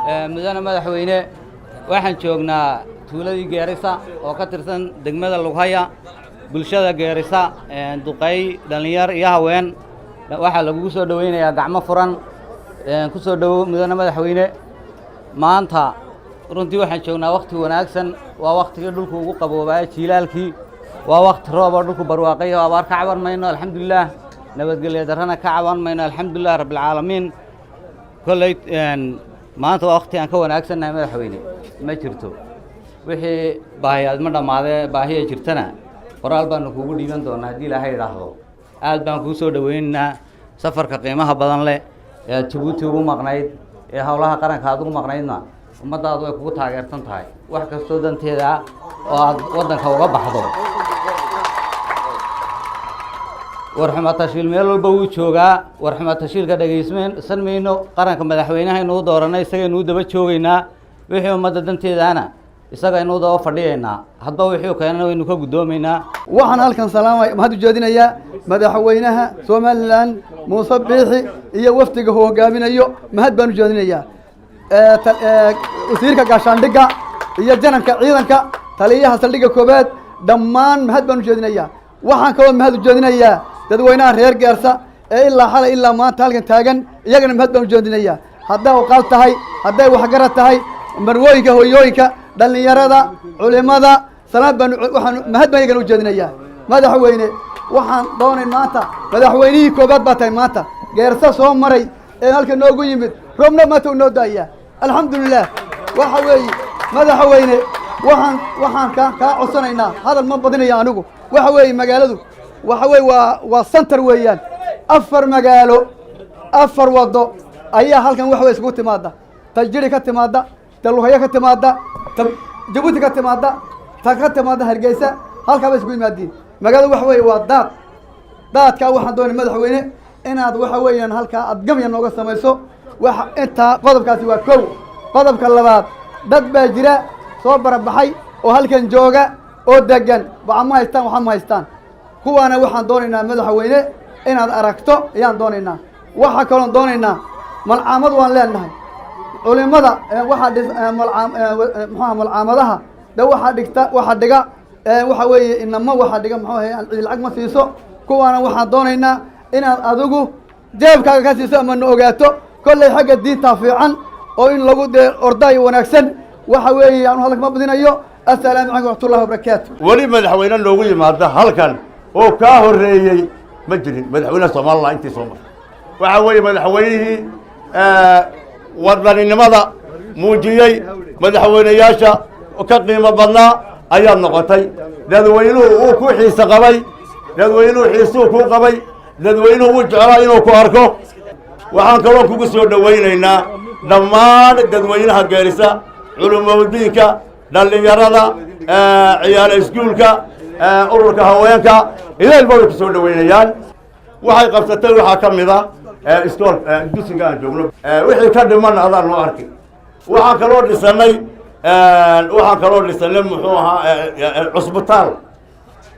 Mudane madaxweyne, waxaan joognaa tuuladii Geerisa oo ka tirsan degmada Lughaya. Bulshada Geerisa, duqay, dhallinyar iyo haween, waxaa lagugu soo dhoweynayaa gacmo furan. Ku soo dhowow, mudane madaxweyne. Maanta runtii waxaan joognaa wakti wanaagsan. Waa waktigii dhulku ugu qaboobaayo jiilaalkii, waa wakti roob oo dhulku barwaaqayo. Abaar ka caban mayno, alxamdulilah. Nabadgelyo darrana ka caban mayno, alxamdulilah rabbilcaalamiin. Kolley maanta waa wakti aan ka wanaagsannahay, madaxweyne, ma jirto. Wixii baahiyaad ma dhammaadee, baahiya jirtana qoraal baanu kuugu dhiiban doonaa haddii Ilaahay idhaahdo. Aad baan kuu soo dhoweynaynaa safarka qiimaha badan leh ee aad Jabuuti ugu maqnayd, ee howlaha qaranka aad ugu maqnaydna. Ummaddaadu way kugu taageersan tahay wax kastoo danteeda ah oo aad waddanka uga baxdo. Warxuma tashiil meel walba wuu joogaa. Warxuma tashiilka dhegayssan mayno. Qaranka madaxweynahaynuu dooranay, isagaynuu daba joogaynaa. Wixii ummadda danteedaana isagaynuu daba fadhiyaynaa. Hadba wixii keenana waynu ka guddoomaynaa. Waxaan halkan salaamay, mahad ujeedinayaa madaxweynaha Somaliland Muuse Biixi iyo wafdiga uu hogaaminayo. Mahad baan ujeedinayaa wasiirka gaashaandhigga iyo jananka ciidanka, taliyaha saldhigga koobaad, dhammaan mahad baan ujeedinayaa. Waxaan kaloo mahad ujeedinayaa dadweynaha reer Geersa ee ilaa xalay ilaa maanta halkan taagan. Iyagana mahad baan ujeedinayaa, hadday uqaal tahay, hadday waxgarad tahay, marwooyinka, hoyooyinka, dhallinyarada, culimada. Salaam baan, waxaan mahad baan iyagana ujeedinayaa. Madaxweyne, waxaan doonay maanta, madaxweynihii koobaad baa tahay maanta Geersa soo maray ee halka noogu yimid. Roobna maanta u noo daaya, alxamdulilah. Waxa weeye, madaxweyne, waxaan kaa codsanaynaa, hadal ma badinaya anigu. Waxa weeye, magaaladu waxa weye waa center weeyaan. Afar magaalo, afar wado ayaa halkan waxa wey isugu timaada: ta Jiri ka timaada, ta Lughaya ka timaada, ta Jabuuti ka timaada, ta ka timaada Hargeysa. Halkaa bay isugu yimaadiin. Magaaladu waxa weeye waa daad. Daadkaa waxaan doonay, madaxweyne, inaad waxa weeyaan halkaa aad gamya nooga samayso. Waxa intaa qodobkaasi waa kow. Qodobka labaad, dad baa jira soo barabaxay oo halkan jooga oo degan. Baca ma haystaan, waxa ma haystaan. Kuwaana waxaan doonaynaa, madaxweyne, inaad aragto ayaan doonaynaa. Waxaa kaloon doonaynaa, malcaamad waan leenahay. Culimada waxaa dhis malaa muxuaha malcaamadaha de waxaa dhigta, waxaa dhiga, waxa weeye inamo waxaa dhiga, muxuu ahay, cidi lacag ma siiso. Kuwaana waxaan doonaynaa inaad adigu jeebkaaga ka siiso ama na ogaato. Kollay xagga diintaa fiican oo in lagu dee ordaayo wanaagsan. Waxa weeye, anu hadalka ma badinayo. Assalaamu calaykum waraxmatullahi wabarakaatu. Weli madaxweyne noogu yimaada halkan oo kaa horreeyey ma jirin, madaxweynaha Somaliland intii soo martay. Waxaa weeye madaxweynihii wadaninimada muujiyey, madaxweyneyaasha ka qiimo badnaa ayaad noqotay. Dadweynuhu uu ku xiise qabay, dadweynuhu xiisuu kuu qabay, dadweynuhu wuu jeclaa inuu ku arko. Waxaan kaloo kugu soo dhowaynaynaa dhammaan dadweynaha Geerisa, culumadiinka, dhallinyarada, ciyaala iskuulka, ururka haweenka, idaylba way ku soo dhoweynayaan. Waxay qabsatay waxaa ka mid a iskool, dugsiga aan joogno. Wixii ka dhiman adaa noo arki. Waxaan kaloo dhisanay, muxuu ahaa, cusbitaal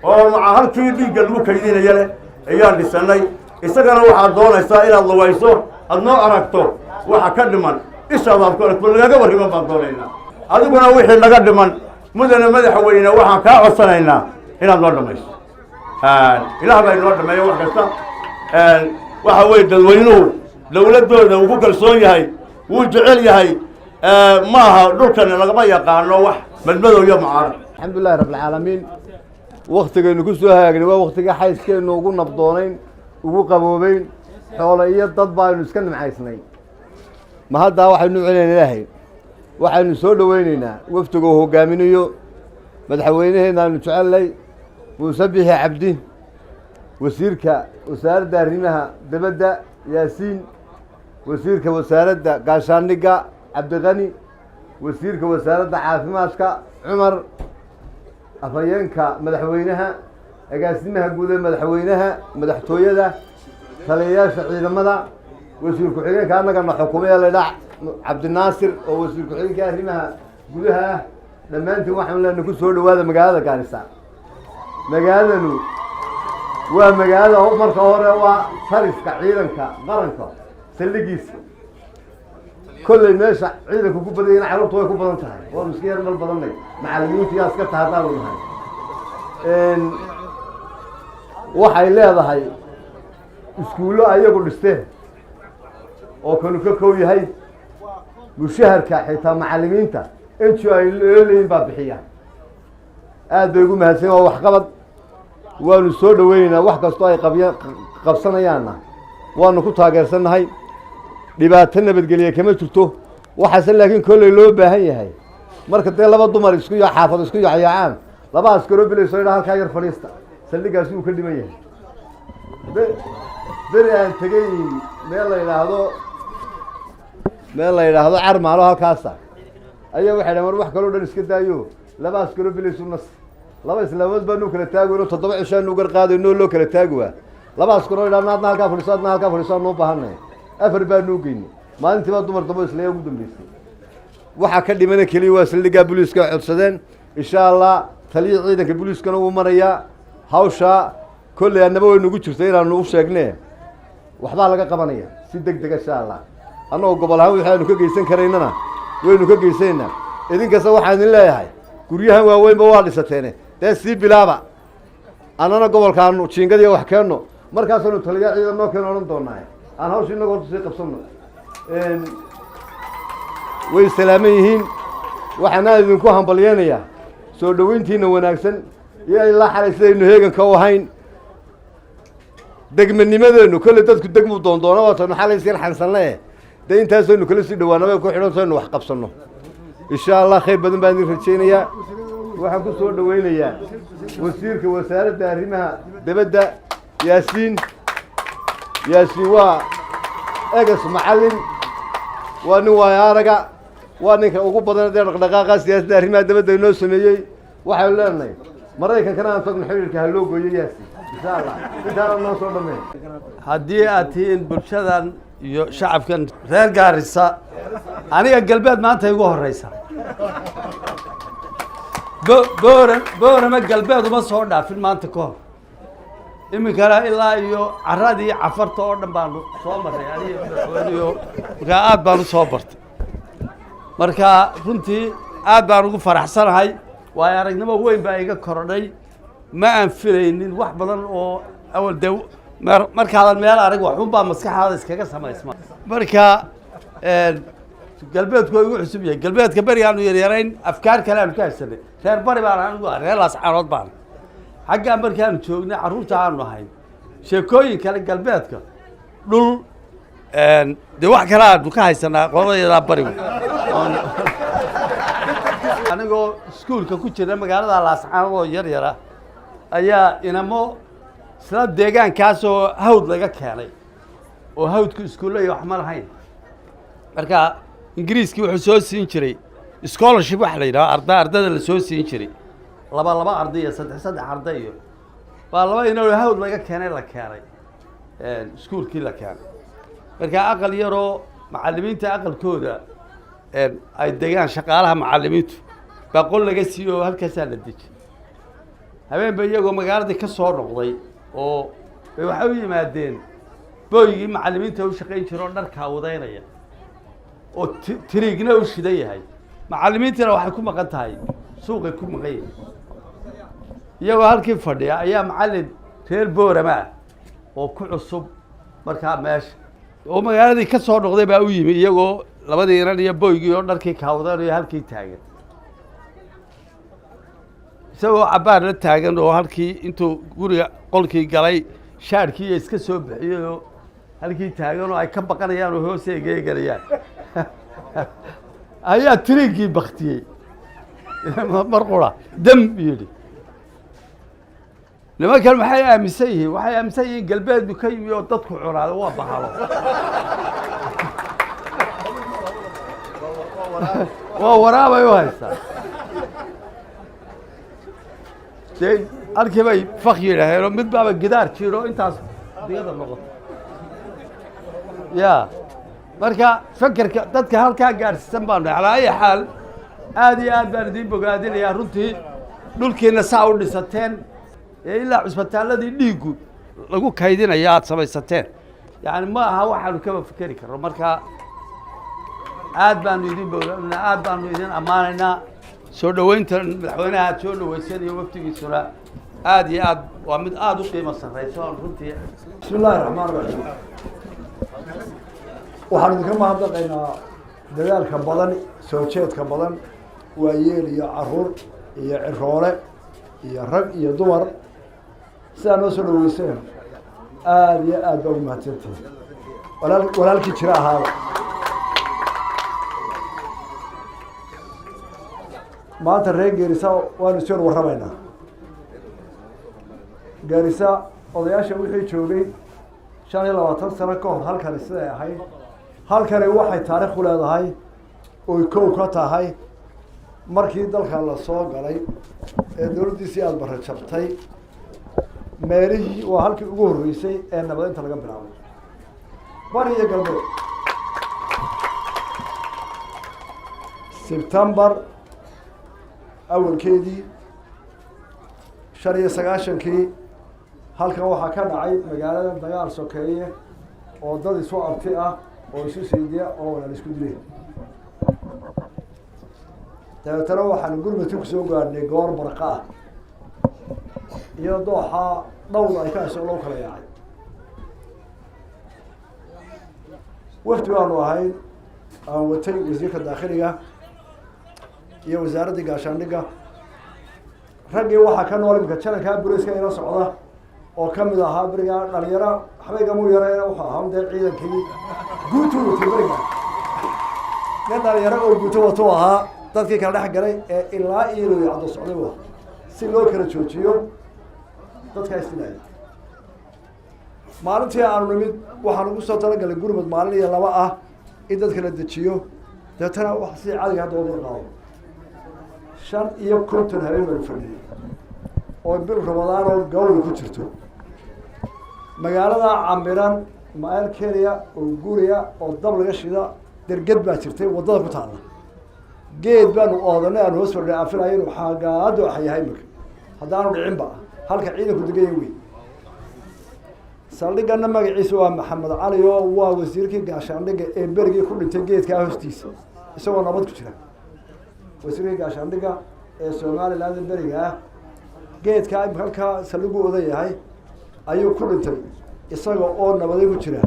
oo maca halkii dhiigga lagu kaydinaya leh ayaan dhisanay. Isagana waxaad doonaysaa inaad lugayso, aad noo aragto waxa ka dhiman, ishaadaad ku aragto, lagaga warriman baan doonaynaa. Adiguna wixii naga dhiman, mudane madaxweyne, waxaan kaa codsanaynaa inaad noo dhamayso. Ilaah baa inoo dhameeya wax kasta. Waxa weye, dadweynuhu dawladdooda wuu ku kalsoon yahay, wuu jecel yahay. Ma aha dhulkan lagama yaqaano wax madmadow iyo mucaarad. Alxamdulilahi rabbilcaalamiin. Waktigaynu ku soo hagaagnay waa waktiga xayskeennu ugu nabdoonayn, ugu qaboobeyn. Xoolo iyo dad baaynu iska nimcaysnay. Ma haddaa waxaynu celinayna Ilaahay. Waxaynu soo dhoweyneynaa wafdiga uu hogaaminayo madaxweyneheenna aynu jecelnay, Muuse Bixi Cabdi, wasiirka wasaaradda arrimaha dibadda Yaasiin, wasiirka wasaaradda gaashaandhigga Cabdiqani, wasiirka wasaaradda caafimaadka Cumar, afhayeenka madaxweynaha, agaasimaha guud ee madaxweynaha madaxtooyada, taliyayaasha ciidamada, wasiir ku-xigeenka annagana xukumaya laydhaa Cabdinaasir oo wasiir ku-xigeenka arrimaha gudaha ah. Dhammaantiin waxaanu leenahay, ku soo dhawaada magaalada Gaarisa. Magaaladanu waa magaalada, marka hore waa taliska ciidanka qaranka saldhigiisa. Kolley meesha ciidanku ku badan yahina carruurtu way ku badan tahay. Waanu iska yar dhal badannay, macallimiinta yaa iska taha haddaanu nahay. Waxay leedahay iskuullo ayagu dhisteen oo kanu ka kow yahay. Mushaharka xitaa macallimiinta NGO ay leeyihin baa bixiya. Aad bay ugu mahadsan. Waa waxqabad, waanu soo dhaweynaynaa. Wax kastoo ay qabya qabsanayaanna waanu ku taageersannahay. Dhibaato nabadgelye kama jirto. Waxaase laakiin kolley loo baahan yahay, marka dee laba dumar isku yo xaafad isku yacyaacaan, laba askaroo bilayso idhaa halkaa yar fadhiista, saldhiggaasi uu ka dhiman yahay. Beri aan tegey meel la yidhaahdo Carmaalo halkaasa ayaa waxay dhahen, war wax kaloo dhan iska daayo, laba askaroo bilaysu nas, laba islaamood baanu kala taagayno, 7 cishaanu gar qaadayno, loo kala taagi waa laba askaroo idhaahno, adna halkaa fadhiiso, adna halkaa fadhiiso, anuu baahanay. Afar baanu geynay. Maalintii baa dumar dambo islaya ugu dambeysay. Waxaa ka dhimana keliya waa saldhiggaa booliiska ay codsadeen. Insha Allah taliya ciidanka booliiskana wuu marayaa hawshaa. Kolley annaba way nagu jirta inaanu u sheegne, waxbaa laga qabanaya si deg dega, insha Allah. Annagoo gobol ahaan wixii aanu ka geysan karaynana waynu ka geysanaynaa. Idinkasta waxaan idin leeyahay, guryahan waaweynba waa dhisateene, dee sii bilaaba. Annana gobolkaanu jiingadiiya wax keenno, markaasaanu taliya ciidan noo keeno odhan doonaa. Aan hawsha innaga horta sii qabsanno. Way salaaman yihiin. Waxaana idinku hambalyeynayaa soo dhoweyntiina wanaagsan iyo ilaa xalay sidaynu heeganka u ahayn degmanimadeennu. Kolley dadku degmuu doondoona, waataynu xalay isyar xansanne eh. Dee intaasaynu kala sii dhawaana bay ku xidhantaynu wax qabsanno, insha Allah. Khayr badan baan idin rajaynayaa. Waxaan ku soo dhaweynayaa wasiirka wasaaradda arrimaha dibadda, Yaasiin. Yaasiin waa ex macallin, waa nin waayo araga, waa ninka ugu badan dee dhaqdhaqaaqa siyaasadda arrimaha dibadda inoo sameeyey. Waxaynu leenahay, Maraykankana aan tagno, xiriirka ha loo gooyo. Yaasiin, insha Allah intaana noo soo dhameen. Haddii aad tihiin bulshadan iyo shacabkan reer Gaarisa, aniga galbeed maanta igu horeysa. Boora Boorama galbeed uma soo dhaafin maanta ka hor. Iminkana ilaa iyo caradii Cafarta oo dhan baanu soo marray aniga madaxweyneyo. Markaa aad baan u soo bartay. Marka runtii aad baan ugu faraxsanahay. Waayo aragnimo weyn baa iga korodhay. Ma aan filaynin wax badan oo awal dee markaadan meel arag, waxun baa maskaxdaada iskaga samaysma. Marka galbeedku waa igu cusub yahay. Galbeedka berigaanu yaryarayn afkaar kale aanu ka haysanay. Reer bari baan anigu ah, reer Laascaanood baan. Xaggaa markaanu joognay, carruurta aanu ahayn, sheekooyin kale galbeedka dhul dee wax kale aanu ka haysanaa qoladayadaa barigu. Anigoo iskuulka ku jira magaalada Laascaanood oo yar yara ayaa inamo isla deegaankaasoo Hawd laga keenay, oo Hawdku iskuulla iyo wax ma lahayn. Marka Ingiriiskii wuxuu soo siin jiray scholarship waxa la yidhaho, ardada la soo siin jiray laba laba arday iyo saddex saddex arday iyo baa laba inoo Hawd laga keenay la keenay iskuulkii la keenay. Marka aqal yaroo macallimiinta aqalkooda ay degaan shaqaalaha macallimiintu baa qol laga siiyo oo halkaasaa la dejiyey. Habeen ba iyagoo magaaladii ka soo noqday oo bay waxay u yimaadeen booygii macallimiinta u shaqayn jira oo dharkaa wadaynaya oo tiriigna u shidan yahay. Macallimiintiina waxay ku maqan tahay suuqay ku maqan yihin. Iyagoo halkii fadhiya ayaa macallin reer Boorama ah oo ku cusub markaa meesha oo magaaladii ka soo noqday baa u yimi, iyagoo labadii inan iyo boygii oo dharkii kaawadanayo halkii taagan. Isagoo cabbaar la taagan oo halkii intuu guriga qolkii galay, shaadhkii iska soo bixiyey oo halkii taagan oo ay ka baqanayaan oo hoos egeeganayaan, ayaa tiriiggii baktiyey mar qura, dam yidhi. Nimankan maxay aaminsan yihiin? Waxay aaminsan yihiin galbeedbu ka yimi oo dadku cunaado, waa bahalo, waa waraabay u haystaa. Dee halkii bay fak yidhaaheen oo mid baaba gidaar jiro intaas digada noqoto ya. Marka fekerka dadka halkaa gaadhsiisan baanu. Calaa ayi xaal, aad iyo aad baan idiin bogaadinayaa runtii dhulkiina saa u dhisateen ee ilaa cusbitaaladii dhiiggu lagu kaydinaya aad samaysateen. Yani ma aha waxaanu kaba fikeri karno. Marka Aad baanu idin bowranaa, aad baanu idin ammaanaynaa. Soo dhoweynta madaxweynaha aad soo dhaweysan iyo wafdigiisuna aad iyo aad waa mid aada u qiimo sarreyso oon runtii. Bismi illaahi raxmaan raxiim. Waxaan idinka mahadnaqaynaa dadaalka badan, soo jeedka badan, waayeel iyo caruur iyo ciroole iyo rag iyo dumar, sidaa noo soo dhaweyseen aada iyo aad baa ugu mahadsantihin. Walaal, walaalkii jira ahaaba. Maanta reer Geerisa waanu soo warramaynaa. Geerisa odayaasha wixii joogay 25 sano ka hor halkani siday ahayd, halkani waxay taarikh ku leedahay oy kow ka tahay markii dalka la soo galay ee dowladdiisii aada barre jabtay, meelihii waa halkii ugu horreysay ee nabadeynta laga bilaabay bari iyo galbeed. Sebtembar awalkeedii 95-kii halkan waxaa ka dhacay magaalada dagaal sokeeye oo dad isu abti ah oo isu saydiya oo walaal isku dilay. Dabeetana waxaanu gurmadka kusoo gaadhnay goor barqa ah iyo dooxaa dhawda ay ka hayso loo kala yaacay. Wafdi baanu ahayn aan watay wasiirka daakhiliga iyo wasaaraddii gaashaandhigga. Raggii waxaa ka nool imika janankaa boliska ila socda oo kamid ahaa berigaa dhalinyaro, waxba igamu yareena, wuxuu ahaa dee ciidankii guutu watay berigaa, nin dhalinyaro oo guuto watuu ahaa. Dadkii kala dhex galay ee ilaa iyo looyacdo socday wa si loo kala joojiyo dadkaa isdilaaya. Maalintii aanu nimid waxaan ugu soo talagalay gurmud maalin iyo laba ah in dadka la dejiyo, deetana wax si cadiga hadda uga qaado. 55 habeen baanu fadhiyey oo bil Ramadaan oo gawri ku jirto, magaalada camiran meel kenya oo guriya oo dab laga shida derged baa jirtay waddada ku taalla. Geed baanu oodanay, aanu hoos fadhinay, aan filayo inuu xaagaado yahay imika haddaanu dhicinba halka ciidanku degan yahay wey. Saldhigana magaciisa waa Maxamed Cali oo waa wasiirkii gaashaandhigga ee berigii ku dhintay geedkaa hoostiisa isagoo nabad ku jira. Wasiirkii gaashaandhigga ee Somaliland beriga ah geedkaa imika halkaa saldhigu odan yahay ayuu ku dhintay isaga oo nabaday ku jira,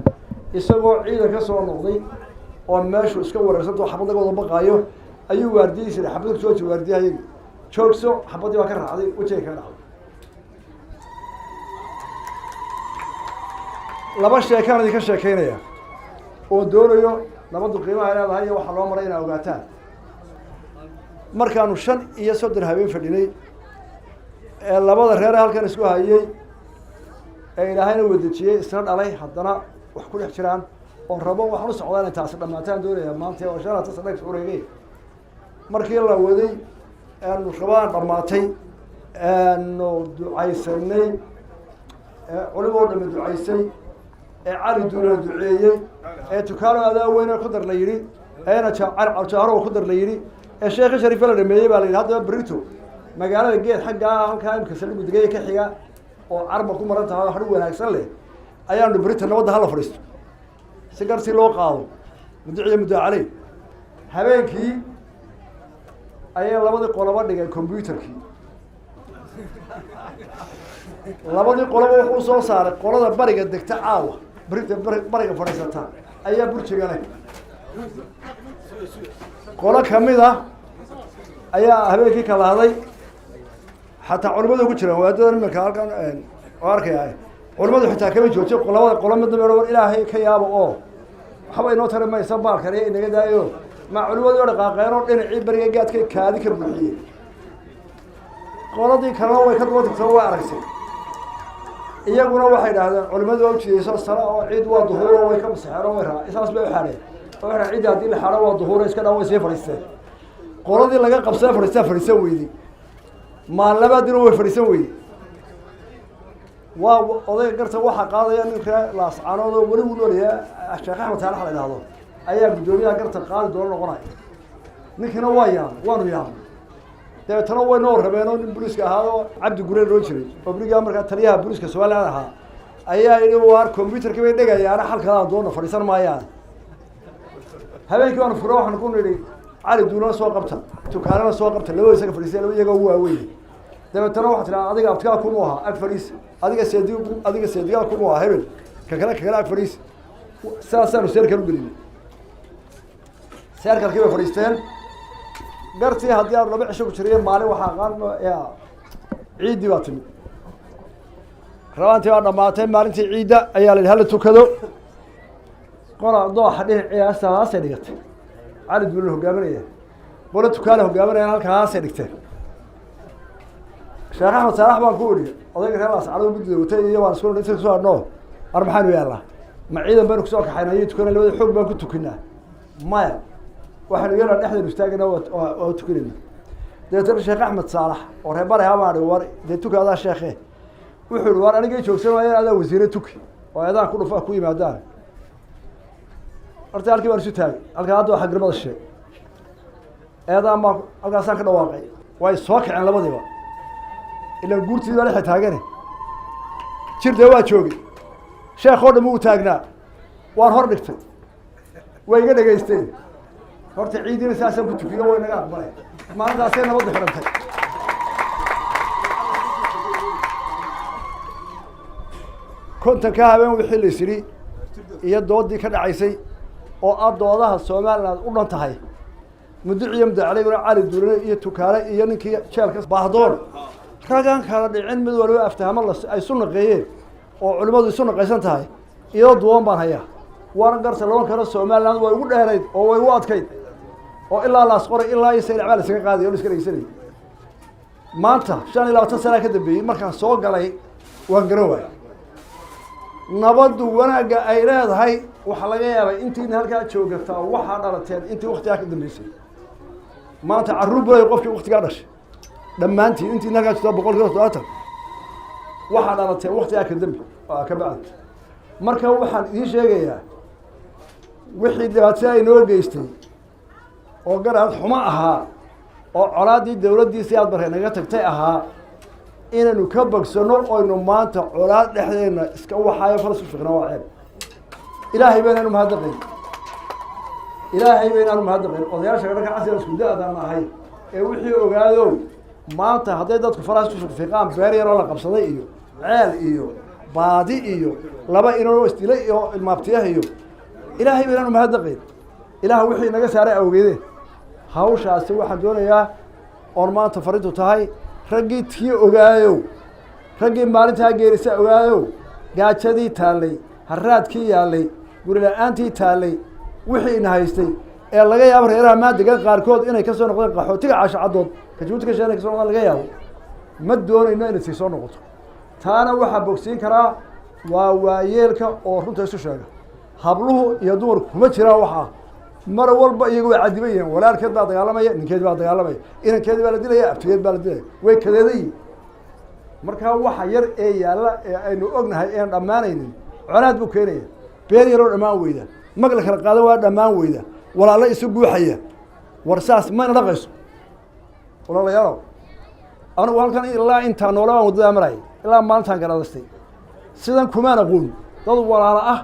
isagoo ciidan ka soo noqday oo meeshu iska wareersantao xabad laga wada baqaayo ayuu waardiyihiisa yihi, xabad kusoo jir waardiyahayagi joogso, xabaddii baa ka raacday wejiga kaga dhacday. Laba sheekaan idinka sheekeynaya oo doonayo nabaddu qiimaha leedahay iyo waxaa loo maray inaa ogaataan. Markaanu 35 habeen fadhinay ee labada reere halkan isku hayay ee Ilaahayna wadejiyey isla dhalay, haddana wax ku dhex jiraan oon rabo waxaan u socdaa inay taasi dhammaataan doonaya maanta oo shalata sanag wareegay. Markii la waday aanu rabaan dhammaatay, aanu ducaysanay, culimo oo dhami ducaysay, ee Cali Duula duceeyey, ee tukaano adaa weyne ku dar la yidhi, eena Jaaro ku dar la yidhi, ee Sheekhi Shariife la dhameeyey, baa la yidhi haddaba berito magaalada geed xaggaa halkaa imika saldhigu degaya ka xiga oo carma ku maran tahay oo hadhu wanaagsan leh ayaanu berito nabadda hala fadhiisto si garsi loo qaado muddo iyo muddo caley. Habeenkii ayay labadii qoloba dhigeen combyuterkii. Labadii qoloba wuxuu soo saaray qolada bariga degta caawa berita bariga fadhiisata ayaa burjiga leh. Qolo kamid ah ayaa habeenkii kala haday, xataa culimadu ku jiraan waadadan iminka halkan oo arkaya culimadu xitaa kama joojin labada qolo midna meel war Ilaahay ka yaabo oo waxba inoo tari maysa baalkan iyo inaga daayo ma culimadii oo dhaqaaqeen oo dhinacii beriga gaadkay kaadi ka buuxiyey. Qoladii kalena way ka daba tagtay, way aragtay, iyaguna waxay idhahdeen culimadu waa ujideyso sala oo ciid waa duhuuro, way ka masaxeen oo way raa saas bay u xaadheen oo waxay ciidda haddii la xaadho waa duhuuro iska dhaa, way sii fadhiisteen. Qoladii laga qabsada fadhiistaa fadhiisan weyday, maalin labaadina way fadhiisan weyday. Waa odayga garta waxaa qaadaya ninka Laascaanood oo weli wuu noolyahay, Sheekh Axmed Saalax la idhaahdo ayaa guddoomiyaha garta qaadi doona noqonaya. Ninkiina waa yaabay, waanu yaabnay. Dabeetana way noo rabeen oo nin booliiska ahaa oo Cabdi Gureen loo jiray oo berigaa markaa taliyaha booliiska Somaliland ahaa ayaa yidhi waar combyuterkii bay dhegayaana xalkalaan doona fadhiisan maayaan. Habeenkii baanu furo, waxaanu ku nidhi Cali Duulana soo qabta, Tukaalana soo qabta, labada isaga fadhiisay, laba iyaga ugu waaweyn. Dabeetana waxaa tiraa, adiga abtigaa kumu ahaa, ag fadhiis. Adiga seedi, adiga seedigaa kumu ahaa, hebel ka kale, ka kale ag fadhiis. Saasaanu circle u gelinay. Circlekii bay fadhiisteen. Gartii haddii aanu 2 cisho ku jiriyo maalin waxaa aqaan ya, ciiddii baa timid, rabaantii baa dhamaatay. Maalintii ciidda ayaa la yidhi hala tukado. Qola dooxa dhinaciisaasay dhigatay, Cali Duulal hogaaminaya, qolo Tukaale hogaaminayaan, halkaasay dhigteen. Sheekh Axmed Saalax baan ku idhi, odayga reer Laascanood guddida watay iyo waan isku inta kusoo hadhno, ar maxaanu yaallaa? Ma ciidan baynu kusoo kaxayna iyo tukana? Labada xoog baan ku tukinaa? Maya, waxaynu yeelaa dhexdaynu istaagana waa tukanayna. Dabeetana Sheekh Axmed Saalax oo reer Bari baan ihi, war dee tuka adaa sheekhe. Wuxuu ihi, waar anigay joogsan waayeen, adaa wasiire, tuki oo eedaan ku dhufa ku yimaadaan. Horta halkii baan isu taagay, halkaa hadda waa xagrimada sheeg, eedaan baan halkaasaan ka dhawaaqay. Way soo kaceen labadiiba, ilaan guurtiidi baa dhexa taagane. Jir dee waa joogay, sheekh oo dham wuu taagnaa. Waan hor dhigtay, way iga dhegaysteen. Horta ciidiina saasaan ku tukiyo, way naga aqbalay. Maalintaasay nabadda xidhantay. 50-ka habeen wixii la is idhi iyo doodii ka dhacaysay oo ah doodaha Somaliland u dhan tahay, muduciyo mudacaleyguna Cali Duulane iyo Tukaale iyo ninkii jeelka Baahdoon, ragaan kala dhicin, mid waliba aftahamo la ay isu naqeeyeen oo culimmadu isu naqaysan tahay, iyadoo duwan baan hayaa. Waana garta laban karo. Somaliland way ugu dheerayd oo way ugu adkayd oo ilaa Laas Qoray ilaa iyo Saylac baa la isaga qaaday oo la iska dhegeysanayay. Maanta 25 sanaa ka dambeeyey markaan soo galay, waan garan waayay nabaddu wanaagga ay leedahay. Waxaa laga yaabay intiina halkaa joogataa waxaa dhalateen intii waktigaa ka dambeysay. Maanta carruur bulay qofkii waktigaa dhashay. Dhammaantiin intiina halkaa joogtaa 70% waxaa dhalateen waktigaa ka dambi ka bacdi. Marka waxaan idiin sheegayaa, wixii dhibaatada inoo geystay oo garaad xumo ahaa oo colaaddii dawladdiisii aad markay naga tagtay ahaa, inaynu ka bogsano oynu maanta colaad dhexdeena iska waxaayo faras ku fiqna waa ceeb. Ilaahay baynaanu mahadnaqayn, Ilaahay baynaanu mahadnaqayn. Odayaasha dhanka casriga isku da-daan ahay ee wixii ogaadow, maanta hadday dadku faraha isku fiqfiqaan, beer yaroo la qabsaday iyo ceel iyo baadi iyo laba inoo isdilay iyo ilmaabtiyaha iyo, Ilaahay baynaanu mahadnaqayn. Ilaah wixii naga saaray awgeede. Hawshaasi waxaan doonayaa oon maanta farintu tahay, raggii tii ogaayow, raggii maalintaa geerisa ogaayow, gaajadii taallay, haraadkii yaallay, guri la-aantii taallay, wixii ina haystay ee laga yaabo reeraha maadigan qaarkood inay kasoo noqdeen qaxootiga Caasho Caddood ka Jabuuti ka sheen kasoo noqdeen laga yaabo, ma doonayno inay sii soo noqoto. Taana waxaa bogsiin karaa waa waayeelka oo runta isu sheega. Habluhu iyo dumarku kuma jiraan. Waxaa mar walba iyagu way cadiban yihiin. Walaalkeed baa dagaalamaya, ninkeed baa dagaalamaya, inankeedi baa la dilaya, abtigeed baa la dilaya, way kadeedayihin. Markaa waxa yar ee yaalla ee aynu ognahay ean dhammaanaynin colaad buu keenaya. Beer yaroo dhammaan weyda, mag la kala qaadan waa dhammaan weyda, walaallo isu guuxaya, war saas mayna dhaqayso. Walaalayaalow, anigu halkan ilaa intaa noola baan waddadaa marayay, ilaa maalintaan garaadastay sidan kumaan aqoon dad walaalo ah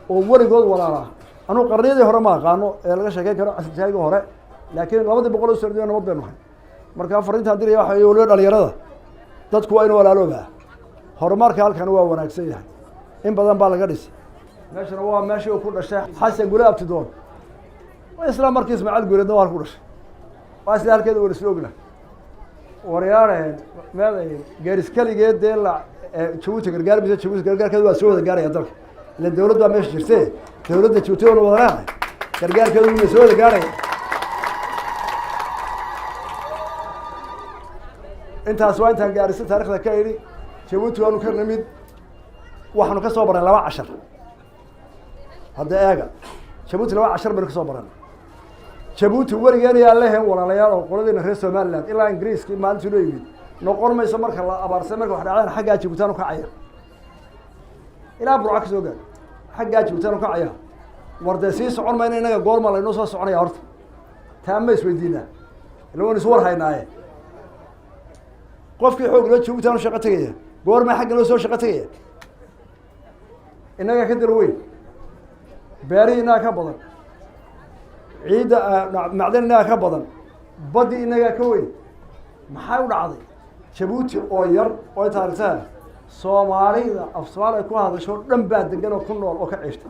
oo weligood walaalo ah. Anugu qarniyadii hore ma aqaano ee laga sheekeyn karo, casrijaagii hore, laakiin 200 oo sano nabad baynu nahay. Markaa fariintaan diraya waxa weye, waliba dhalinyarada, dadku waa inu walaaloobaa. Horumarka halkan waa wanaagsan yahay, in badan baa laga dhisay. Meeshana waa meeshii uu ku dhashay Xasan Gule Abtidoon, isla markii Ismaaciil Guuleedna waa ku dhashay, waa isla halkeeda wan isla ogna. Waryaareen meeday Geeris keligeed dee la Jabuuti gargaar mise Jabuuti gargaarkeeda waa soo wada gaaraya dalka, ilan dawlad baa meesha jirte. Dawladda Jabuuti waanu wada leenahay, gargaarkeedu wuna soo wada gaaraya. Intaas waa intaan gaarisa taarikhda ka idhi. Jabuuti waanu ka nimid, waxaanu ka soo baray laba cashar. Hadda eega, Jabuuti laba cashar baynu ka soo baran. Jabuuti werigeen yaa lehen walaalayaal oo qoladiina reer Somaliland ilaa Ingiriiskii maalintii loo yimid noqon mayso. Marka la abaarsay, marka wax dhacdaan, xaggaa Jabuutaan ukacaya, ilaa Burca ka soo gaar, xaggaa Jabuutaan ukacaya. War dee sii socon mayno innaga, goorma laynoo soo soconaya? Horta taa ma isweydiinaa? Ila waynu isu war haynaaye. Qofkii xoog loo Jabuutaan u shaqo tegaya, goorma xagga loo soo shaqo tegaya? Innagaa ka dal weyn, beerihii innaga ka badan. Ciidda macdan innagaa ka badan, baddii innagaa ka weyn. Maxay u dhacday Jabuuti oo yar oo taarikhtaha Soomaalida af Soomaali ay ku hadasho dhan baa degan oo ku nool oo ka ceeshta?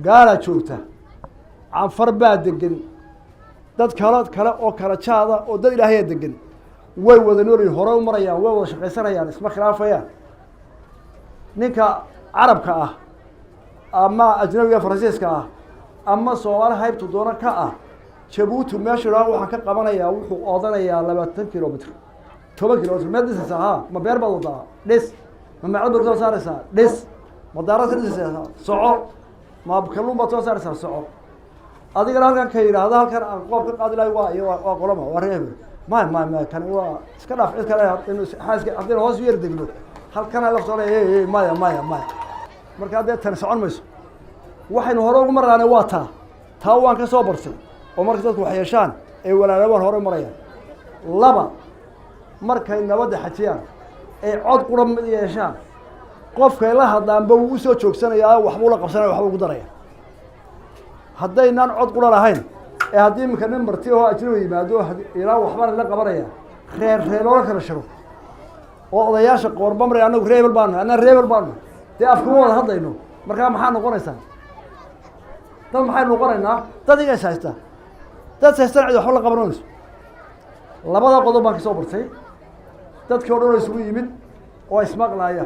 Gaalaa joogta, Canfar baa degan, dad kale kale oo kala jaada oo dad Ilaahayaa degan. Way wada noolyihin, hore u marayaan, way wada shaqaysanayaan, isma khilaafayaan. Ninka Carabka ah ama ajnabiga Faransiiska ah ama Soomaali haybtu doono ka ah, Jabuuti meeshu idhaha waxaan ka qabanayaa, wuxuu oodanayaa 20 kilomitr, 10 kilomitr. Meed dhisaysaa? Ha, ma beer baad wadaa? Dhis. Ma macad baad soo saaraysaa? Dhis. Ma daarad ka dhisaysaa? Soco. Ma kalluun baad soo saaraysaa? Soco. Adigana halkan ka yidhaahda halkan aan qoob ka qaadi lahay waa iyo waa qolama, waa reer hebel. May, may, may, kani waa iska dhaaf. Cid kale inu xaaska haddaynu hoos u yar degno halkana laftooda. Maya, maya, maya. Markaa dee tani socon mayso. Waxaynu hore ugu maraane waa taa. Taa waan ka soo bartay oo marka dadku wax yeeshaan ay walaalabaan hore marayaan. Laba, markay nabadda xajiyaan ay cod qura mid yeeshaan, qofkay la hadlaanba wuu usoo joogsanayaa, waxbuu la qabsanaya, waxbuu ugu daraya. Haddaynaan cod qura lahayn ee haddii iminka nin marti oo ajnabi yimaado ilaa waxbaan la qabanaya, reer reer loola kala shiro oo odayaasha qoorba maray, annagu reebel baanu, annaga reebel baanu, dee afkuma wada hadlayno. Markaa maxaa noqonaysaa? Dad maxay noqonaynaa? Dad iga is haysta, dad is haystana cid waxba la qaban mayso. Labada qodob baan kasoo bartay: dadkii o dhan oo isugu yimid oo ismaqlaaya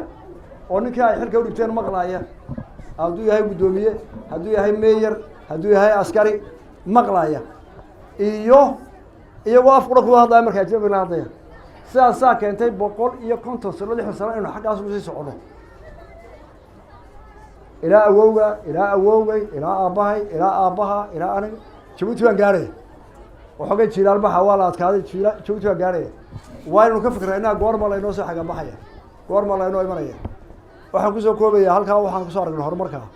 oo ninkii ay xilka udhigteen maqlaaya, hadduu yahay guddoomiye, hadduu yahay mayor, hadduu yahay askari maqlaaya, iyo iyagoo af qura kuwa hadlaya marka ajnabiga la hadlaya. Sidaasaa keentay 150 sano, 60 sano inuu xaggaas kusii socono, ilaa awowga, ilaa awowgay, ilaa aabbahay, ilaa aabbaha, ilaa aniga. Jabuuti baan gaarhaya waxoogay jiilaalbaxa waa la adkaaday. Jiila Jabuuti baan gaarhaya. Waa inaynu ka fikra inaa goorma laynoo soo xagabaxaya, goorma laynoo imanaya. Waxaan kusoo koobaya halkaa waxaan kusoo aragnay horumarkaa.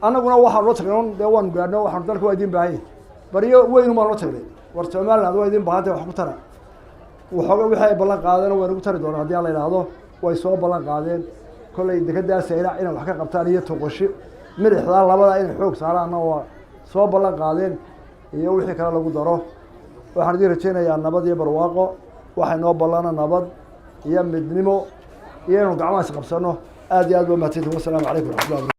Annaguna waxaan ula tagnay dee waanu gaadhno, waxaanu dalka waa idin baahanya, baryo weynu baan ula tagnay. War Somaliland waa idin baahantay, wax ku tara. Waxooga wixii ay ballan qaadeen way nagu tari doonaan haddii Alla idhaahdo. Way soo ballan qaadeen kollay dekedaa Saylac inay wax ka qabtaan iyo Toqoshi midixdaa, labada inay xoog saaraanna waa soo ballan qaadeen, iyo wixii kale lagu daro. Waxaan idiin rajaynayaa nabad iyo barwaaqo. Waxay noo ballana nabad iyo midnimo iyo inaynu gacmaha is qabsano. Aad iyo aad ba mahadsantiin. Wasalaamu calaykum waraxmatullah.